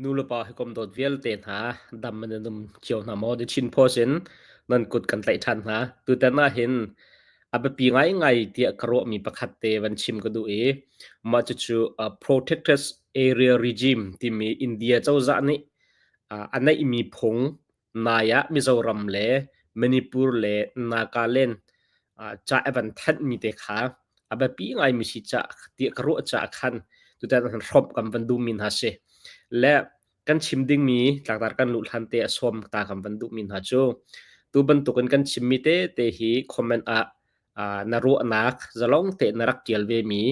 Nulepa hawikom dawt vialte hna dam in nan um cio hna maw? The Chin Post in nan kut kan tlaih ṭhan hna. Tutan ah hin a biapi ngaingai tiah ka ruahmi pakhat te van chim ka duh i mah cucu Protected Area Regime timi India cozah nih a neihmi phung nai ah Mizoram le Manipur le Nagaland ca a van thanhmi te kha a biapi ngaimi si ca tiah ka ruah caah khan tutan ah hrawmh kan van duhmi hna si. Le kan chim dingmi tlangtar kan luh hlan te a sawm ta kan van duhmi hna cu tu bantukin kan chimmi te te hi comment ah na ruahnak zalong tein na rak ṭial vemi,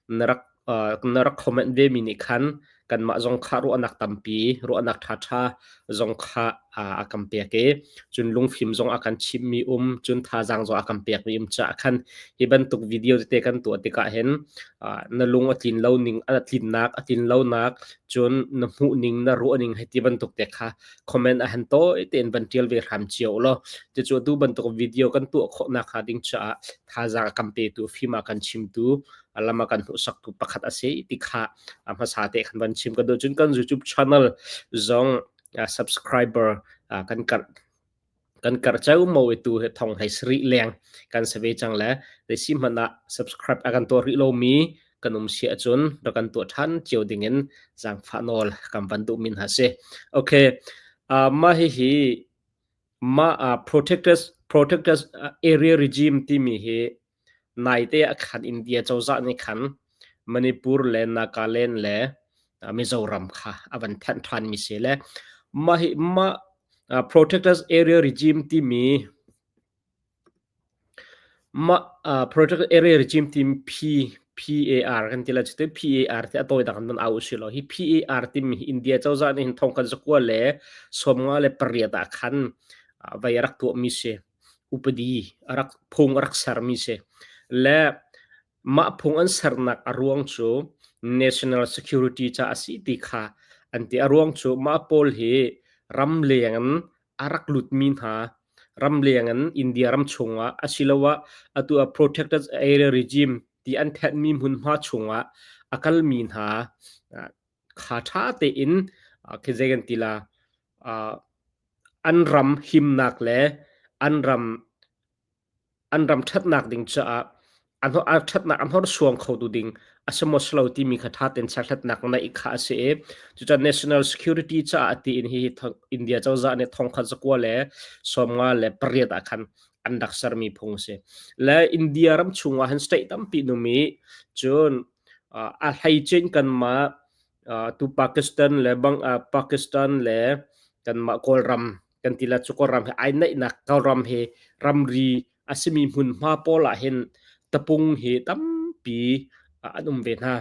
na rak comment vemi nih khan kanmah zong kha ruahnak tampi, ruahnak ṭhaṭha zong kha a kan pek i cun lungfim zong a kan chimhmi um, cun thazaang zong a kan pekmi um caah khan hi bantuk video tete kan tuah tikah hin na lung a tlin lo ning, a tlinnak, a tlin lonak, cun na hmuh ning, na ruah ning hei ti bantuk te kha comment ah han tawi tein van ṭial ve hram cio law cucu atu bantuk video kan tuah khawh nakhnga ding caah thazaang a kan petu fim a kan chimtu lam a kan hmuhsaktu pakhat a si ti kha a hmasa te khan van chim ka duh. Cun kan YouTube channel zong subscriber kan karh kan karh ceu mo i tu hi thong hlei sarih leng kan si ve cang le zeisi hmanh ah subscribe a kan tuah rih lomi kan um si ahcun rak kan tuah ṭhan cio dingin zaangfah nawl kan van duhmi hna si. Okay, mah hihi mah protected area regime timi hi naite ah khan India cozah nih khan Manipur le Nagaland le Mizoram kha a van thanh ṭhanmi si le mah hi mah protected area regime timi mah protected area regime timi P PAR kan ti lai cu PAR ti a tawi dang nan au si lo. Hi PAR timi hi India cozah nih hin thong khat zakua le 58 ah khan vai rak tuahmi si. Upadi a rak phung a rak sermi si. Le mah phung an sernak a ruang cu national security ca a si ti kha an ti. A ruang cu mah pawl hi ramleng in a rak lutmi hna ramleng in India ram chungah asiloah atu ah protected area regime ti an thenhmi hmunhma chungah a kalmi hna kha ṭha tein khi zei kan ti la an ram himnak le an ram an ram ṭhatnak ding caah a ṭhatnak a hnorsuang khotu ding a si maw si lo timi kha ṭha tein chekhlatnak neih kha a si i cucaah national security caah tiin hihi India cozah nih thongkhat 2058 ah khan an rak sermi phung a si. Le India ram chungah hin state tampi an um i cun a hleice in kanmah tu Pakistan le bang Pakistan le kanmah Kawlram kan ti la cu Kawlram he ai naihnak Kawlram he ramri a simi hmunhma pawl ah hin tapung hi tampi an um ve hna.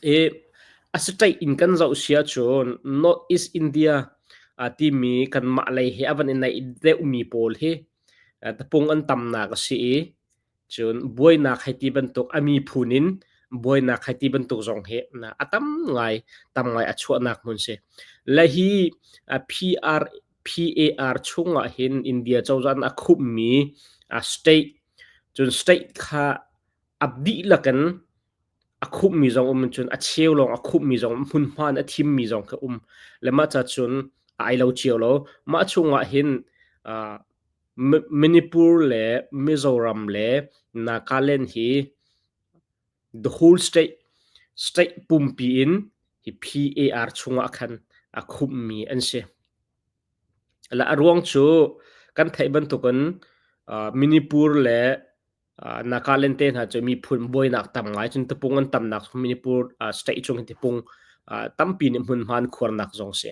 I a state in kan zoh si ahcun North East India timi kanmah lei he a van i naih deuhmi pawl hi tapung an tamnak a si i Cun buainak hei ti bantuk a miphun in buainak hei ti bantuk zong hi a tam ngai tam ngai a chuahnak hmun si. Le hi PR PAR chungah hin India cozah a khummi state cun state kha a dihlak in a khummi zong um cun a cheu lawng a khummi zong hmunhma in a thimmi zong kha um le mah ca cun ai lo cio lo mah chungah hin Manipur le Mizoram le Nagaland hi the whole state state pumpi in hi PAR chungah khan a khumhmi an si. Le a ruang cu kan theih bantukin Manipur le Nagaland te hna cu miphun buainak tam ngai cun tapung an tamnak Manipur state chung tipung tampi nih hmunhma an khuarnak zong si.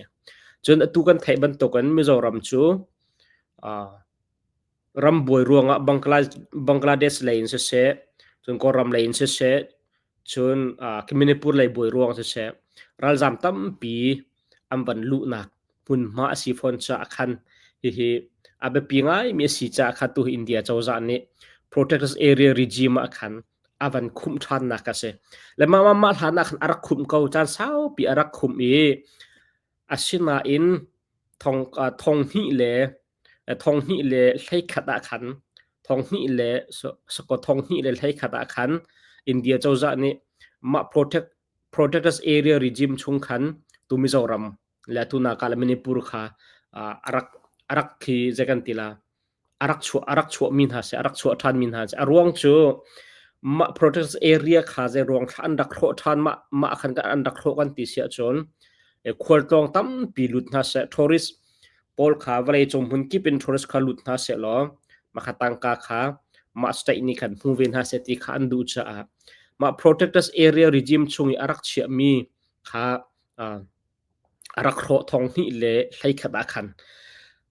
Cun atu kan theih bantukin Mizoram cu ram buai ruangah Bangladesh lei in siseh, cun Kawlram lei in siseh, cun Manipur lei buai ruang siseh, ralzaam tampi an van luhnak hmunhma a si fawn caah khan hihi a biapi ngaimi a si caah khan tuhi India cozah nih Protected Area Regime ah khan a van khumh ṭhannak a si. Le mah mah mah hlan ah khan a rak khumh ko, caan saupi a rak khumh i asinain thong thong hnih le thong hnih le hleikhat ah khan thong hnih le sakaw thong hnih le hleikhat ah khan India cozah nih mah protect protected area regime chung khan. Tu Mizoram le tu Nagaland Manipur kha a rak a rak khi zei kan ti la a rak chuah a rak chuahmi hna si a rak chuah ṭhanmi hna si. A ruang cu mah protest area kha zei ruang thla an rak hrawh ṭhan mah mah khan an rak hrawh kan ti si ahcun khualtlawng tampi lut hna seh tourist pawl kha vawleicung hmun kip in tourist kha lut hna seh law mah kha tangka kha mah state nih khan hmu ve hna seh ti kha an duh caah mah protected area regime chung i a rak chiahmi kha a rak hrawh thong hnih le 11 ah khan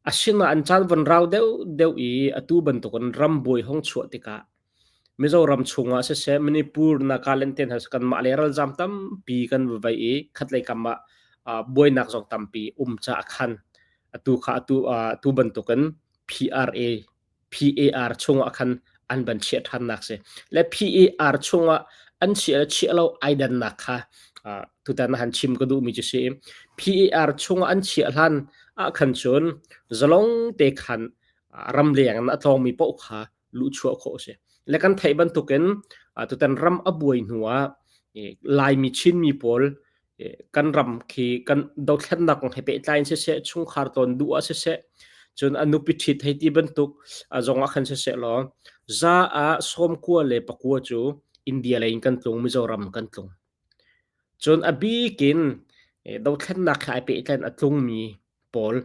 asinain caan von rau deuhdeuh i atu bantukin ram buai hong chuah tikah Mizoram chungah siseh Manipur, Nagaland te hna kanmah le ralzaam tampi kan va vei i khatlei kam ah buainak zong tampi um caah khan atu kha atu atu bantukin PRA PAR chungah khan an van chiah ṭhannak si. Le PAR chungah an chiah le chiah lo ai dannak kha tutan ah han chim ka duhmi cu si. PAR chungah an chiah hlan ah khan cun zalong te khan ramleng in a tlawngmi paoh kha luhchuah khawh a si. Le kan theih bantukin tutan ram a buai hnu ah Laimi Chinmi pawl kan ram khi kan dothlennak kong he pehtlai in siseh chungkhar tawn duh ah siseh cun a nupi ṭhit hei ti bantuk zong ah khan siseh law za ah 91 le 9 cu India lei in kan tlung Mizoram kan tlung. Cun a bik in dothlennak he ai pehtlain a tlungmi pawl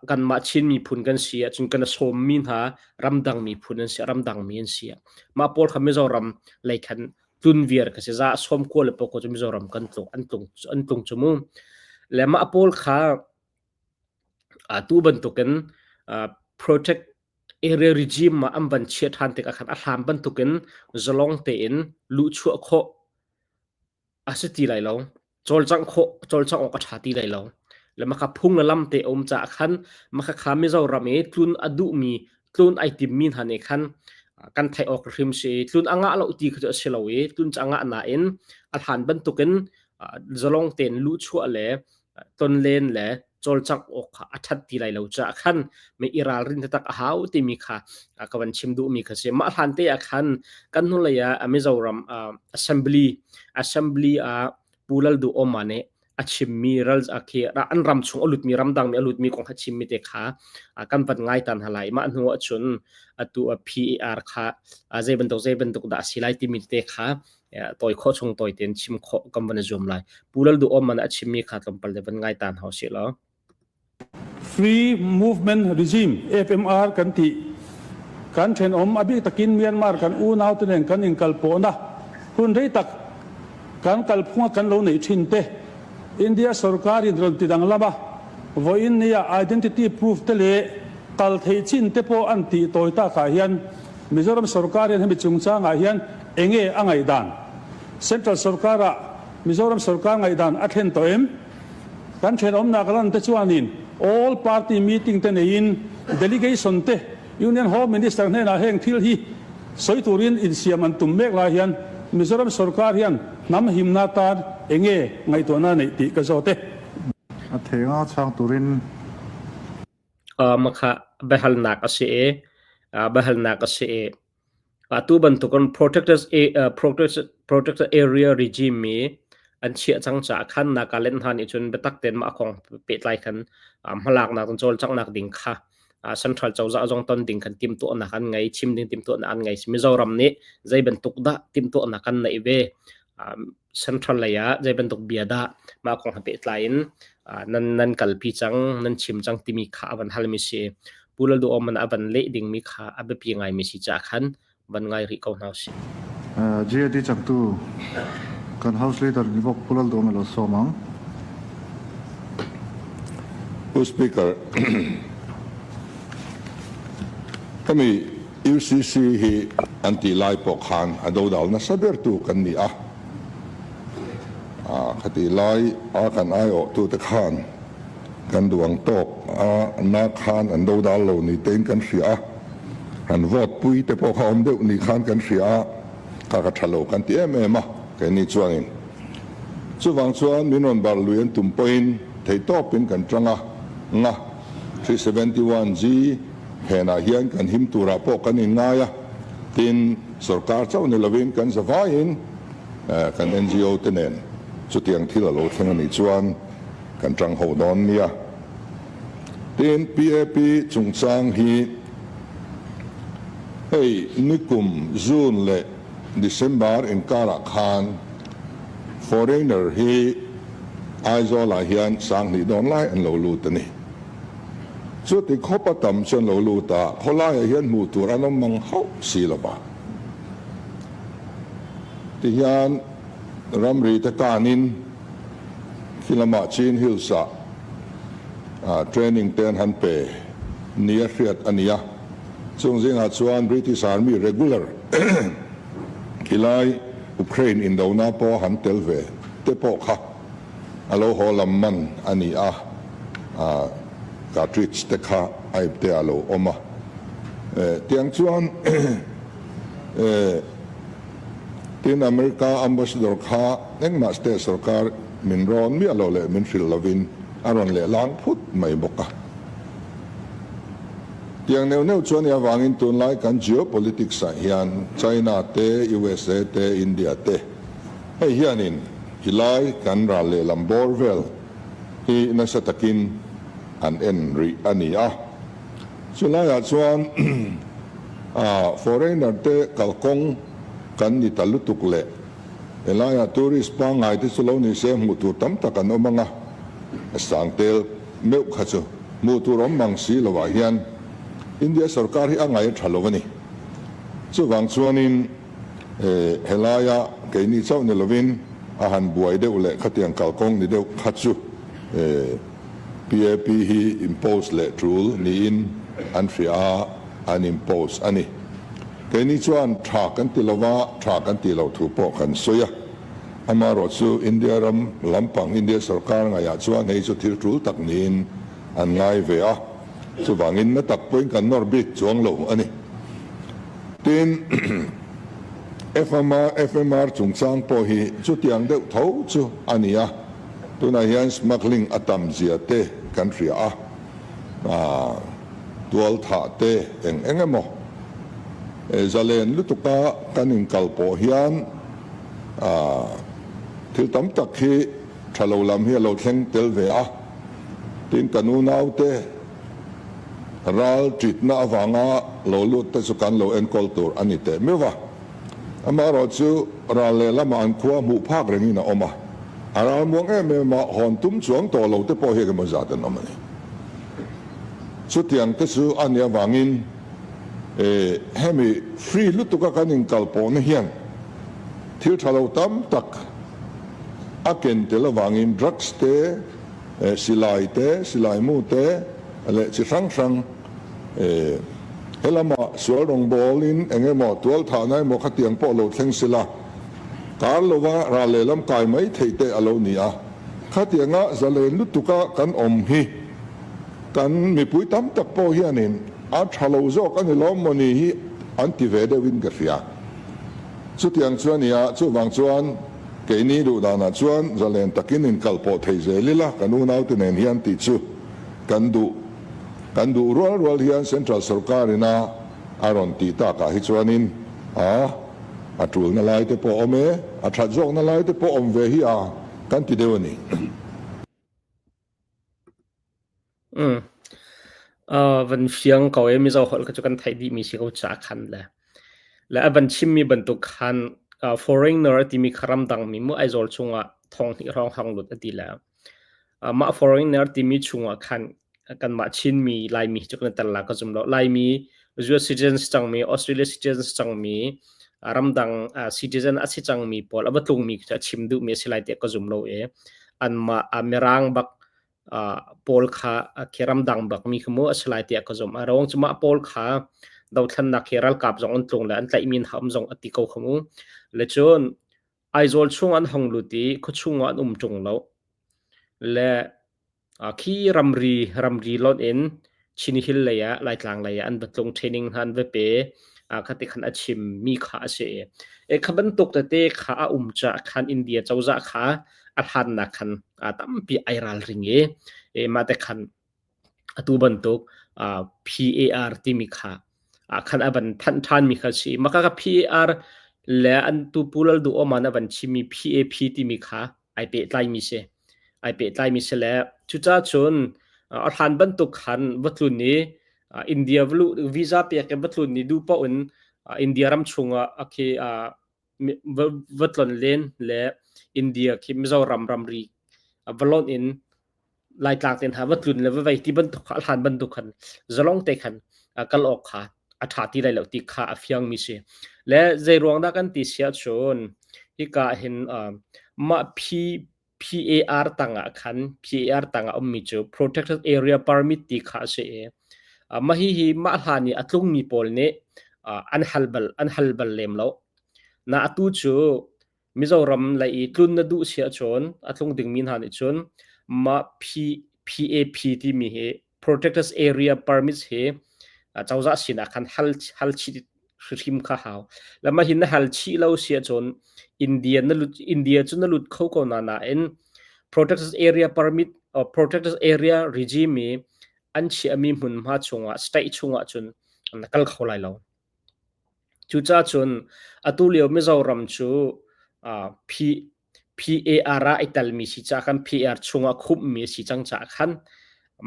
kanmah Chin miphun kan si ahcun kan i sawmmi hna ramdang miphun an si ramdang mi an si. Mah pawl kha Mizoram lei khan tlun viar ka si. Za 90 le 9 cu Mizoram kan tlung an tlung an tlung cu mu. Le mah pawl kha atu bantukin protect area regime ah an van chiah ṭhan tikah khan a hlan bantukin zalong tein luhchuah khawh a si ti lai lo. Cawlcangh khawh cawlcangh awk a ṭha ti lai lo. Le maka phung le lam te a um caah khan maka kha Mizoram i tlun a duhmi tlun ai timmi hna nih khan kan theih awk hrim si i tlun a ngah lo ti kha cu a si lo i tlun cu a ngah nain a hlan bantukin zalong tein luhchuah le tonlen le cawlcangh awk kha a ṭhat ti lai lo caah khan mi i ralrin taktak a hau timi kha ka van chim duhmi kha si. Mah hlan te ah khan kan hnulei ah Mizoram Assembly Assembly ah Pu Lal Duh Oma nih a chimmi ral khi an ram chung a lutmi ramdang mi a lutmi kong kha chimmi te kha kan van ngai tan hna lai. Mah hnu ah cun atu PAR kha zei bantuk zei bantuk dah a si lai timi te kha tawi khawh chung tawi tein chim khawh kan van i zuam lai. Pu Lal Duh Om man a chimmi kha tlawmpal te van ngai ta hna usih law. Free Movement Regime FMR kan ti. Kan ṭhenawm a bik takin Myanmar kan unau te nen kan inkalpawhnak hun rei tak kan kalphung ah kan lo neih ṭhin te. India sorkar in rawn ti danglam a vawiin ni ah identity proof te le kal theih chin te pawh an tih tawi tak ah hian Mizoram sorkar hian hemi chungchang ah hian enge a ngaihdan? Central sorkar ah Mizoram sorkar ngaihdan a thlen tawh em? Kan thenawmnak ran te chuanin all party meeting te neiin delegation te Union Home Minister hnenah heng thil hi sawi turin insiam an tum mek lai hian Mizoram sorkar hian hnam himna tan enge ngaihtuahna neih tih ka zawt e. A theng a chhang turin. Makha biahalnak a si i biahalnak a si i atu bantukin protected protected area regime i an chiah cang caah khan Nagaland hna nih cun biatak tein mah kong pehtlai khan hmalaknak an cawlcanghnak ding kha central cozah zong ton ding khan timhtuahnak an ngei chim ding timhtuahnak an ngei. Mizoram nih zei bantuk dah timhtuahnak kan neih ve central lei ah zei bantuk bia dah mah kong he pehtlai in nan nan kalpi cang nan chim cang timi kha a van halmi si. Pu Lal Duh Om a van leh dingmi kha a biapi ngaimi si caah khan van ngai rih ko hna usih. GAD changtu kan House Leader ni bawk Pu Lal Duh Om lo sawm ang. Pu Speaker, kami UCC hi an ti lai pawh khan a dodal nasa bertu kan ni a. Khati lai a kan aiawhtu te khan kan duang tawk a na khan an dodal lo ni tein kan hria a. An vote pui te pawh kha awm deuh ni khan kan hria a. Kha ka tha lo kan ti em em a keini chuanin. Chuvang chuan min rawn bar lui an tum pawhin theihtawpin kan tang a nga 371G Henah hian kan him turah pawh kan inngai a, tin sorkar chauh ni lovin kan zavaiin kan NGO te nen. Chutiang thil a lo thleng a nih chuan kan tang ho dawn nia. Tin, PAP chungchang hi hei nikum June leh December inkarah khan foreigner hi Aizawlah hian 2000 dawn lai an lo lut a ni. Chuti khawp a tam chuan lo lut a, khawlaiah hian hmuh tur an awm mang hauh si lo va. Tihian ramri te kanin khi lamah Chin Hills ah training te an han pe nia hriat a ni a. Chung zingah chuan British Army regular khilai Ukraine indona pawh a han tel ve te pawh kha a lo haw lam man a ni a, cartridge te kha a ipte ah a lo awm a. Tiang chuan tin America Ambassador kha engmah state sorkar min rawn miah lo leh min hrilh lovin a rawn lehlang phut mai bawk a. Tiang neuh neuh chuan i avangin tunlai kan geopolitics ah hian China te, USA te, India te hei hianin i lai kan ral lehlam bawr vel hi nasa takin an en rih a ni a. Chulaiah chuan foreigner te kalkawng kan ni ta lutuk leh helaiah tourist pangngai te chu lo ni se hmuh tur tam tak an awm ang a, sangtel meuh kha chu. Hmuh tur awm mang si lovah hian India sorkar hi a ngaih a tha lo a ni. Chuvang chuanin helaia keini chauh ni lovin a han buai deuh leh khatiang kalkawng ni deuh kha chu PAP hi impose leh tul niin an hria a, an impose a ni. Keini chuan tha kan ti lova, tha kan tih loh thu pawh kan sawi a. Amaherawh chu India ram lampang India sorkar ngaihah chuan hei chu thil tul tak niin an ngai ve a, chuvangin na tak pawhin kan nawr bik chuang lo a ni. Tin, FMR, FMR chungchang pawh hi chutiang deuh tho chu a ni a, tunah hian smuggling a tam zia te kan hria a, tualthah te eng eng emaw zalen lutuka kan inkal pawh hian, Thil tam tak hi tha lo lam hi a lo thleng tel ve a, tin kan unaute ral titna avanga lo lut te chu kan lo enkawl tur a ni teh meuh va. Amaherawhchu ral lehlamah an khua hmuh phak rengin a awm a, a ral muang em em a, hawn tum chuang tawh lo te pawh hi engemaw zat an awm a ni. Chutiang te chu a nih avangin hemi free lutuka kan inkalpawhna hian thil tha lo tam tak a ken tel avangin drugs te, silai te, silai mu te leh chi hrang hrang he lama sual rawngbawlin eng emaw tualthahna emaw khatiang pawh lo thleng sila kar lova ral lehlam kai mai theih te a lo ni a. Khatianga zalen lutuka kan awm hi kan mipui tam tak pawh hianin a tha lo zawk a ni lawm maw ni hi an ti ve deuhin ka hria. Chutiang chu a ni a, chuvang chuan keini duh danah chuan zalen takin inkal pawh thei zel ila kan unaute nen hian tih chu kan duh. Kan duh rual rual hian Central sorkarin a a rawn tih takah hi chuanin a a tulna lai te pawh awm e, a that zawkna lai te pawh awm ve hi a kan ti deuh a ni. Umm. Van fiang ko e Mizo holh kha cu kan theih dihmi si ko caah khan le le a van chimmi bantuk khan foreigner a timi kha ramdangmi mu Aizawl chungah thong hnih hrawng hang lut a ti le mah foreigner timi chungah khan kanmah Chinmi Laimi cu kan tel la ka zum lo. Laimi US citizen si cangmi Australia citizen si cangmi ramdang citizen a si cangmi pawl a va tlungmi cu a chim duhmi a si lai tiah ka zum lo i anmah Mirang bak pawl kha khi ramdang bakmi khi mu a si lai tiah ka zumh. A ruang cu mah pawl kha dothlennak hi ralkap zong an tlung le an tlaihmi hna um zong a ti ko kha mu. Le cun Aizawl chung an hong lut i khuachung ah an um ṭung lo. Le khi ramri ramri lonh in Chin Hill lei ah Laitlang lei ah an va tlung training hna an va pe. Khati khan a chimmi kha a si. E kha bantuk tete kha a um caah khan India cozah kha a hlannak khan tampi ai ralring i e mah te khan atu bantuk PAR timi kha khan a van thanh ṭhanmi kha si. Maka ka PAR le an tu Pu Lal Duh Awman a van chimmi PAP timi kha Ai pehtlaimi si. Ai pehtlaimi si le cucaah cun a hlan bantuk khan va tlun i India va luh visa pek in va tlun i duh paoh in India ram chungah a khi va tlon len le India khi Mizoram ramri va lonh in Laitlang te hna va tlun le va vei ti bantuk kha a hlan bantuk khan zalong te khan kal awk kha a ṭha ti lai lo ti kha a fiangmi si. Le zei ruang dah kan ti si ahcun hika hin mah P PAR tangah khan PAR tangah ummi cu Protected Area Permit ti kha a si i mah hihi mah hlan i a tlungmi pawl nih an hal bal an hal bal lem lo. Na atu cu Mizoram lei i tlun na duh si ahcun a tlung dingmi hna nih cun mah P, PAP timi hi Protected Area Permits hi cozah sinah khan hal hal chih hrim kha hau. Le mah hi na hal chih lo si ahcun India na lut India cu na lut kho ko na nain Protected Area Permit or Protected Area regime i an chiahmi hmunhma chungah state chungah cun na kal kho lai lo. Cucaah cun atu lio Mizoram cu P PAR ah i telmi si caah khan PAR chungah khumhmi a si cang caah khan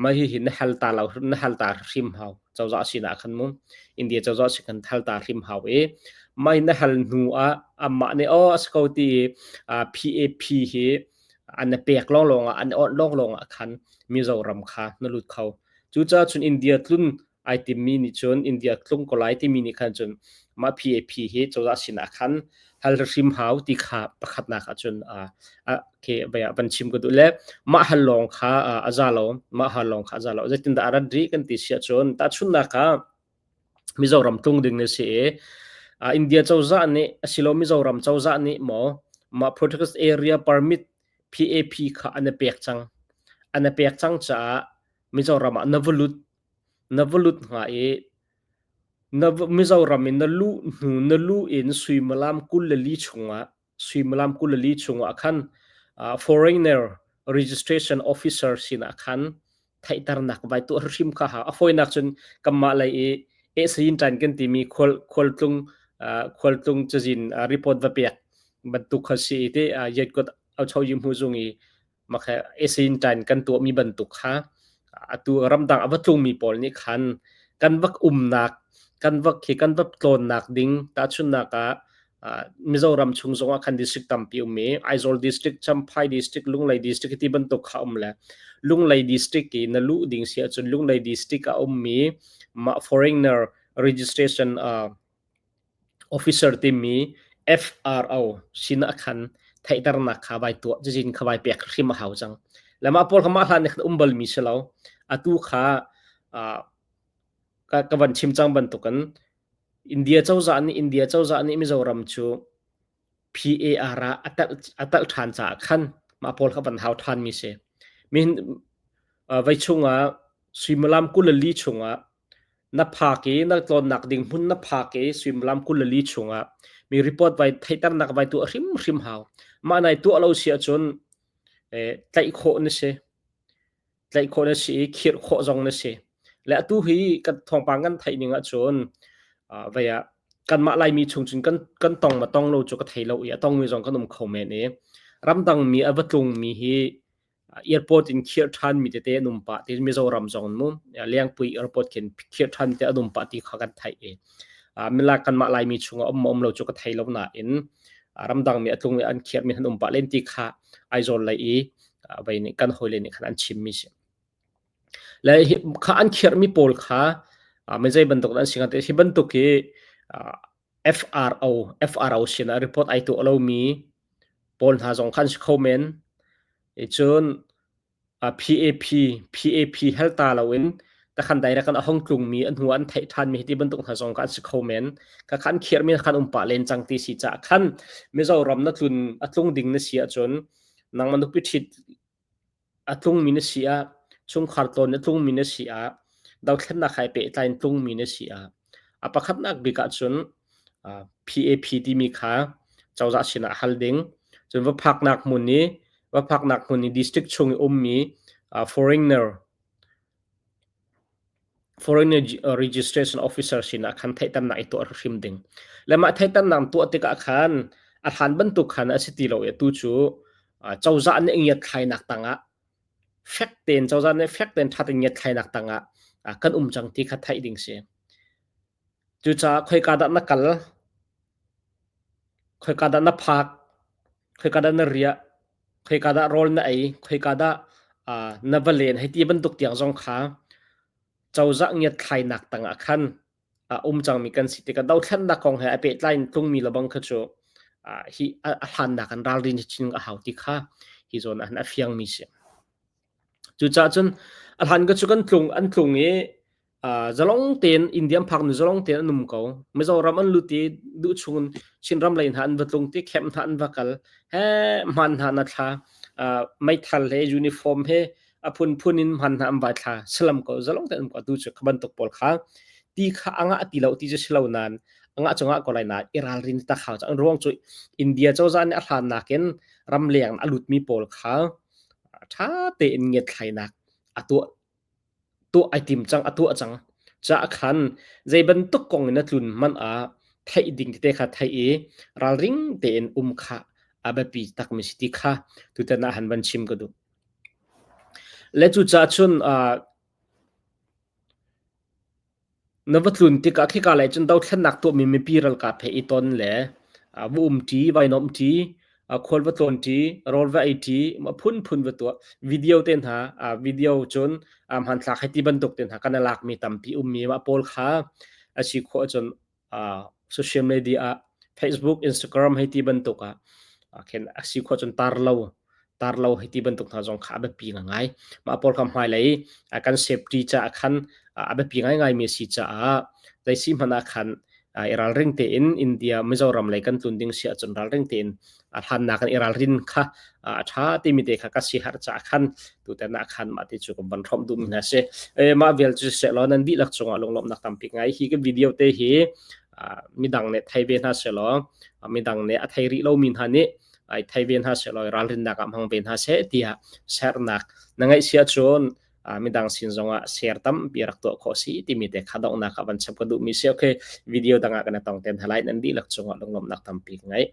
mah hihi na hal ta lo na hal ta hrim hau cozah sinah khan mu India cozah sin khan hal ta hrim hau i mah na hal hnu ah amah nih aw a si ko ti i PAP hi an na pek lawnglawng ah an awnh lawnglawng ah khan Mizoram kha na lut kho. Cucaah cun India tlun ai timmi nih cun India tlung ko lai timi nih khan cun mah PAP hi cozah sinah khan hal hrim hau ti kha pakhatnak ah cun ke van chim ka duh le mah hal lawng kha a za lo mah hal lawng kha a za lo zeitindah a rat rih kan ti si ahcun tahchunhnak ah Mizoram tlung ding na si i India cozah nih asilo Mizoram cozah nih maw mah Protected Area Permit PAP kha an i pek cang an i pek cang caah Mizoram ah na va lut Na va lut hnga i na Mizoram in na luh hnu na luh in suimilam 24 chungah suimilam 24 chungah khan uh, foreigner registration officer sinah khan theihternak vai tuah hrim kha ha a fawinak cun kanmah lei i esayin ṭan kan timi khual khualtlung uh, khualtlung cazin uh, report va pek bantuk kha si i te uh, yetkot au chau yim hu zung i Makhe esin ṭan kan tuahmi bantuk kha atu ramdang a va tlungmi pawl nih khan kan vak umnak kan vak khi kan va tlawnnak ding tahchunhnak ah Mizoram chung zongah khan district tampi um i Aizawl district, Champhai district, Lunglei district ti bantuk kha um le Lunglei district i na luh ding si ahcun Lunglei district a ummi mah foreigner registration uh, Officer timi FRO sinah khan theihternak kha vai tuah cazin kha vai pek hrim a hau cang. Le mah pawl kha mah hlan nih khan um balmi si lo. Atu kha uh, ka, ka van chim cang bantukin India cozah nih India cozah nih Mizoram cu PAR ah a telh a telh ṭhan caah khan mah pawl kha van hau ṭhanmi si. Min uh, vai chungah suimilam 24 chungah Na phak i na tlawnnak ding hmun na phak i suimilam 24 chungah mi report vai theihternak vai tuah hrimhrim hau. Mah nai tuah lo si ahcun eh, tlaih khawh na si. Tlaih khawh na si i khirh khawh zong na si. Le atu hi kan thawngpang kan theih ning ahcun uh, vei ah kanmah Laimi chung cun kan kan tong ma tong lo cu ka thei lo i a tongmi zong kan um kho men i ramdang mi a va tlungmi hi airport in khirh ṭhan mi tete an um pah ti Mizoram zong mu Lengpui airport khin khirh ṭhan te an um pah ti kha kan theih i milak kanmah Laimi chungah um um lo cu ka thei lo nain ramdang mi a tlung i an khirh mi an um pah len ti kha Aizawl lei i vei nih kan hawile nih khan an chim mi si. Le hi kha an khirh mi pawl kha mi zei bantuk an si te hi bantuk hi FRO FRO sinah report ai tuah lomi pawl hna zong kha an si kho men. Cun PAP PAP hal ta loin takhan direct an a hong tlungmi an hnu an theih ṭhanmi hi ti bantuk hna zong kha an si kho men. Ka khan khirmi khan um pah len cang ti si caah khan Mizoram na tlun a tlung ding na si ahcun nangmah nupi ṭhit A tlungmi na si ah, chungkhar tlawn a tlungmi na si ah, dothlennak hai pehtlai in tlungmi na si ah, a pakhatnak bik ahcun PAP timi kha cozah sinah hal ding. Cun va phaknak hmun i va phaknak hmun i district chung i ummi foreigner Foreign Registration Officer sinah khan theihternak i tuah hrim ding. Le mah theihternak tuah tikah khan a hlan bantuk khan a si ti lo i atu cu. Cozah nih ngiatthlainak tangah fek tein cozah nih fek tein ṭha tein ngiatthlainak tangah kan um cang ti kha theih ding si. Cucaah khoika dah na kal, khoika dah na phak, khoika dah na riah, khoika dah rawl na ei, khoika dah na va len hei ti bantuk tiang zong kha cozah ngiatthlainak tangah khan a um cangmi kan si tikah dothlennak kong he a pehtlai in tlungmi lebang kha cu hi a hlannak an ralrin chin a hau ti kha hi zawn ah a fiangmi si. Cucaah cun a hlan ka cu kan tlung an tlung i zalong tein India phak nu zalong tein an um ko. Mizoram an lut i duh chung Chinram lei hna an va tlung ti camp hna an va kal he hman hna na thla meithal he uniform he a phunphun in hman hna an vai thla salam ko zalong tein um ko tu cu kha bantuk pawl kha ti kha anga ti lo ti cu si lo nain anga cungah ko lai na i ralrin tak hau cang ruang cu India cozah nih a hlan nakin ramleng a lutmi pawl kha ṭha tein ngiatthlainak a tuah tuah ai tim cang a tuah cang ca khan zei bantuk kong in a tlun hmanh ah theih ding tete kha theih i ralring tein um kha a biapi takmi si ti kha tutan ah han van chim ka duh. Le cucaah cun na va tlun tikah khika lei cun dothlennak tuahmi mipi ralkap he i ton le va umṭi, vai nuamhṭi, khual va tlawnṭi, rawl va eiṭi, a phunphun va tuah. Video te hna, video cun hmanthlak hei ti bantuk te hna kan i lakmi tampi ummi mah pawl kha a si khawh ahcun social media ah Facebook, Instagram hei ti bantuk ah khin a si khawh cun tar lo tar lo hei ti bantuk hna zong kha a biapi ngai. Mah pawl kha hmailei kan safety caah khan a biapi ngaingai mi a si caah zei si hmanh ah khan i ralring tein India Mizoram lei kan tlun ding si ahcun ralring tein a hlannak in i ralrin kha a ṭha timi te kha ka si har caah khan tutan ah khan mah ti cu ka van hrawmh duhmi hna si. Mah vial cu seh law nan dihlak cungah lunglawmhnak tampi ngai hi ka video te hi midang nih thei ve hna seh law midang nih a thei rih lomi hna nih ai thei ve hna seh law ralrinnak ah hmang ve hna seh tiah sernak na ngaih si ahcun midang sin zongah share tampi rak tuah khawh si timi te kha donghnak ah van chap ka duhmi si. Okay, video dang ah kan tong ten halai nan dihlak cungah lunglawmhnak tampi ka ngei.